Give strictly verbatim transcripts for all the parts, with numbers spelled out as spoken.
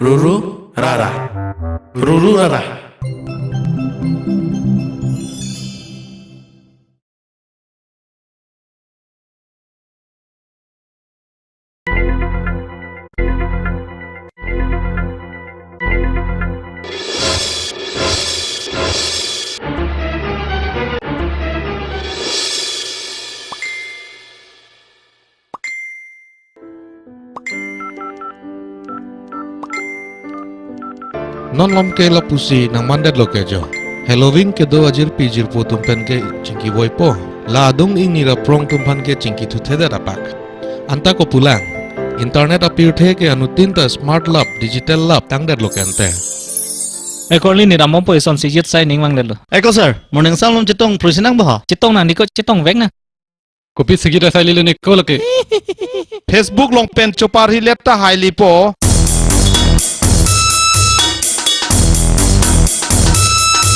Ruru rara. Ruru rara. Non malom ke lapusi nangmandetlo ke jo. Halloween kedo ajirpi jirpo atum pen ke chingki voipo. La adung ingni ra prong atum aphan ke chingki thuthedet apak. Anta kopulang. Internet apirthe ke anuttin ta smart lab, digital lab tangdetlo ke ante. Ekorli ni ramompo, ison sijit sai ning vangdetlo. Eko sir, morning sam malom chetong prusi nang boha. Chetong nang diko, chetongvek nang. Kopi sigi da sai lilo ne ko lake. Facebook along pen chopar hi let ta hai lipo.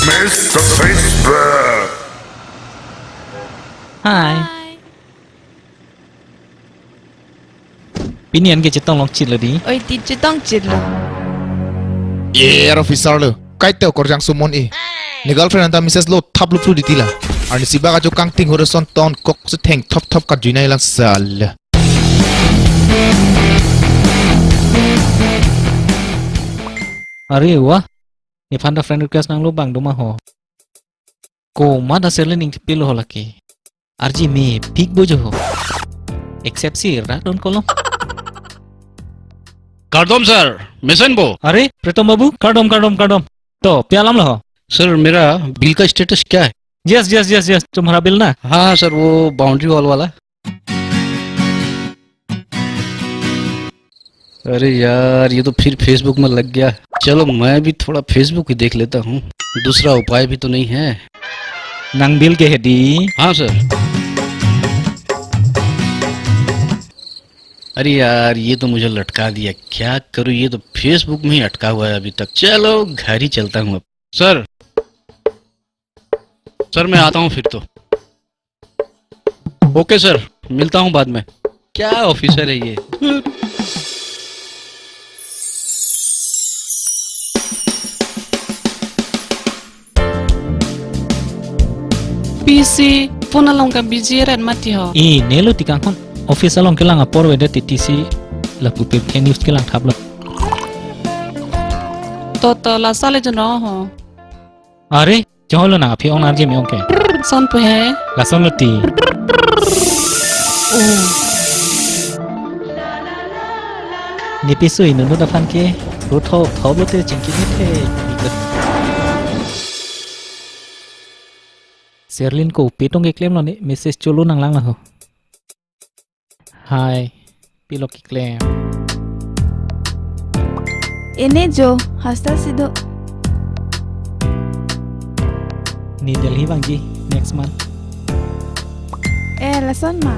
Mister Facebook. Hi. Hi. Pini an ke chetong long chit lo di. Oi, ti chetong chit lo. Ye, er officer lo. Kaite okorjang sumon i. Ne girlfriend anta message lo thap lo phlu di tila. Arni sibak ajo kangting horason ton kok se theng thop thop kat juinai lang sal. Are wah. Nephan ta friend request nanglo bang doma ho. Komat aser le ning pilo ho lake. Arji mepik bo jo ho. Accept si rat on kolom. Kardom sir, mesen bo. Are, Pritom Babu, kardom, kardom, kardom. To, pi alam lo ho? Sir, मेरा बिल का स्टेटस क्या है? Yes, yes, yes, yes, तुम्हारा बिल ना? हाँ, हाँ, सर, वो boundary wall वाला। अरे यार, ये तो फिर फेसबुक में लग गया। चलो, मैं भी थोड़ा फेसबुक ही देख लेता हूँ, दूसरा उपाय भी तो नहीं है। Nang bill ke hedi? हाँ, सर। अरे यार, ये तो मुझे लटका दिया। क्या करूँ, ये तो फेसबुक में ही अटका हुआ है अभी तक। चलो, घर ही चलता हूँ अब। सर, सर, मैं आता हूँ फिर तो। ओके सर, मिलता हूँ बाद में। क्या ऑफिसर है ये? Pisi, phone along ka busy ret mati ho. E, nelo ti kangkon. Office along kelang apor wedet ti tisi lapu pip ke news kelang thaplo. To, to, la sale jono ho. Are, cholo nang aphi ong arje me-ong ke. Son pu he. Lason lo ti. Oh. Nepi sui nunu daphan ke. Ru thop thop lo te chingki ni the. Serlin ko pitong ke klemlo ne message cholo nang lang la ho. Hi, pilo keklem? Ene jo, hostel si do. Ne Delhi vangji next month. Eh, lason ma?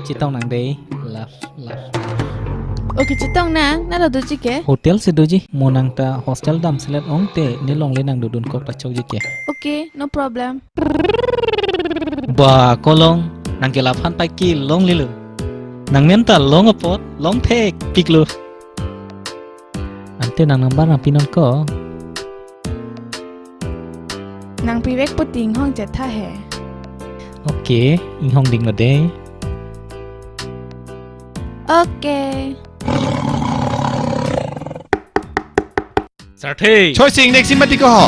Chetong nang dei, love, love. Okay, chetong nang, nang lo doji ke? Hotel si doji, mo nang ta hostel dam selet ong te, ne longle nang dodun kok ta chokji ke. Okay, no problem. Ba, kolong, nang ke laphan pai kelong lilo. Nang men ta long apot, long thekpiklo. Ante nang number nangpi non ko. Nangpivek puti inghong chetha he. Okay, inghong ding lo dei. Okay. Sarthe. Choi sing next scene mati ko ho.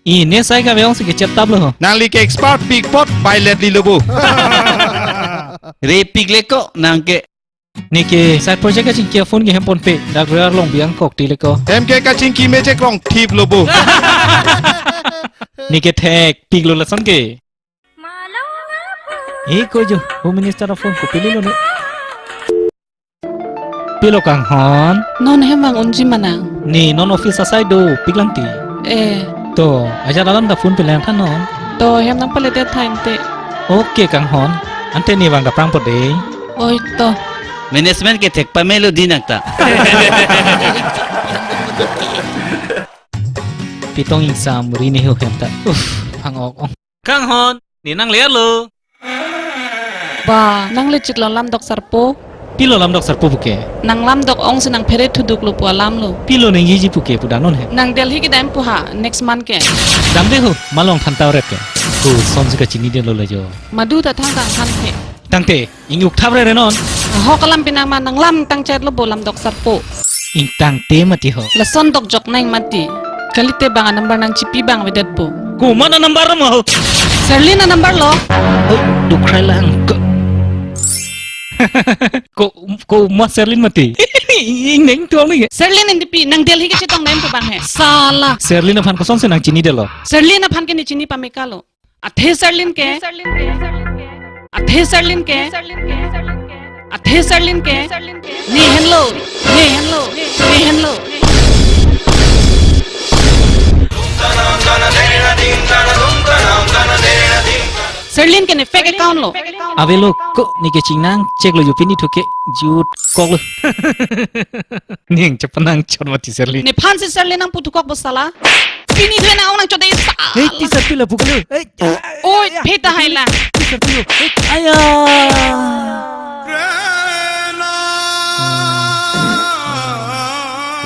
Ine sai ka veong si kechet tap lo ho. Nangli ke expert pikpot bai let li lo bo. Re pik le ko nang ke. Ne ke side project kachingki aphone ke hem ponpe. Dak re arlong biang kok ti le ko. Hem ke kachingki mechek rong thip lo bo. Ne ke thekpiklo lason ke. He ko jo, Home Minister aphone kopilo ne. Pilo kanghon. Non hem vang unji ma nang. Ne non office asai do, piklang ti. Eh. To, ajat alam ta phone pelang tha non. To, hem nangpale det tha inte. Okay kanghon. Ante ne vang ta prang po dei. Oi to. Management ke thek pamelo di nang ta. Pitong ingsam ri ne ho hem ta. Uff, phang ok ong. Kanghon, ne nang le lo. Ba, nang le chiklo lam dok sarpo. Pilo lamdok sarpo puke? Nang lamdok ong si nang phere thuduk lo pu alam lo. Pilo nang yiji puke pu danon he. Nang Delhi kedam pu ha next month ke. Damde ho, malong than tau ret ke. Ko son si kachinidetlo le jo. Madu ta thang tang than the. Tangte, ing uk thap re renon. Ahok alam pinang ma nang lam tang chet lo bo lamdok sarpo. Ing tangte mati ho. Lason dok jok nang mati. Kalite bang a number nang chipi bang avedet po. Ko mana number mo ho? Serlin a number lo. Oh, dukrai lang ko. Ko, ko ma Serlin mati. Ing neng tuang ni. Serlin indipi nang Delhi kechetong nem pu bang he. Sala. Serlin aphan koson si nang chinidetlo? Serlin aphan ke ne chini pameka lo. Athe Serlin ke. Athe Serlin ke. Athe Serlin ke. Ne henlo. Ne henlo. Ne henlo. Serlin ke ne fake account lo. Avelo ko, ne ke chingnang chek lo jo pini thuke jut kok lo. Ning chepanang chot mati Serlin. Nephan si Serlin nang puthukok bo sala. Pini thue nang ong nang chot de sa. Hei, ti sarpi lapu kalo. Hei. Oi, pheta hai la. Ti sarpi lo. Hei, aya.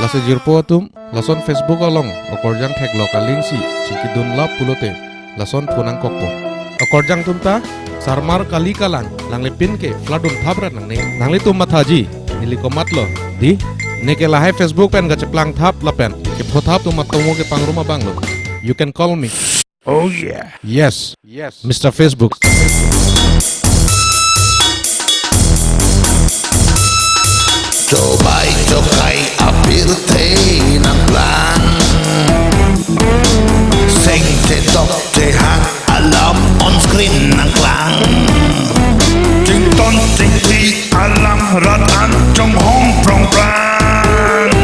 Lasi jirpo atum, lason Facebook along okorjang theklok a-link si chingkidun lap pulote lason phone nangkokpo. Okorjang atum ta, sarmar kali kalang, nangle pin ke flat dun thap rat nangne. Nanglitum mathaji, neli komatlo, di? Ne ke lahai Facebook pen kacheplang thap lapen kepho thap atum atomo kepangrum abang lo. You can call me. Oh yeah. Yes. Yes. Mister Facebook. Chobai chokai apirthe nangplang. Seng chetok chehang alarm on screen nangklang. Chington chingthi alarm rat an chonghong prong prang.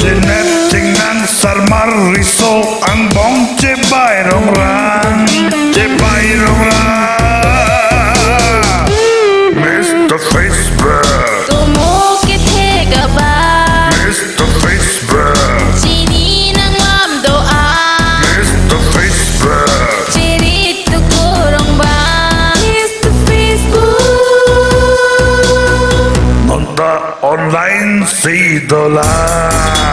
Chenet chingnan sarmar riso angbong chebai rong rang. Chebai rong rang. Mister Facebook. Tomo kethek abang. Mister Facebook. Chini nang lam do-an. Mister Facebook. Chiri tu kurong bang. Mister Facebook. Non ta online si dolang.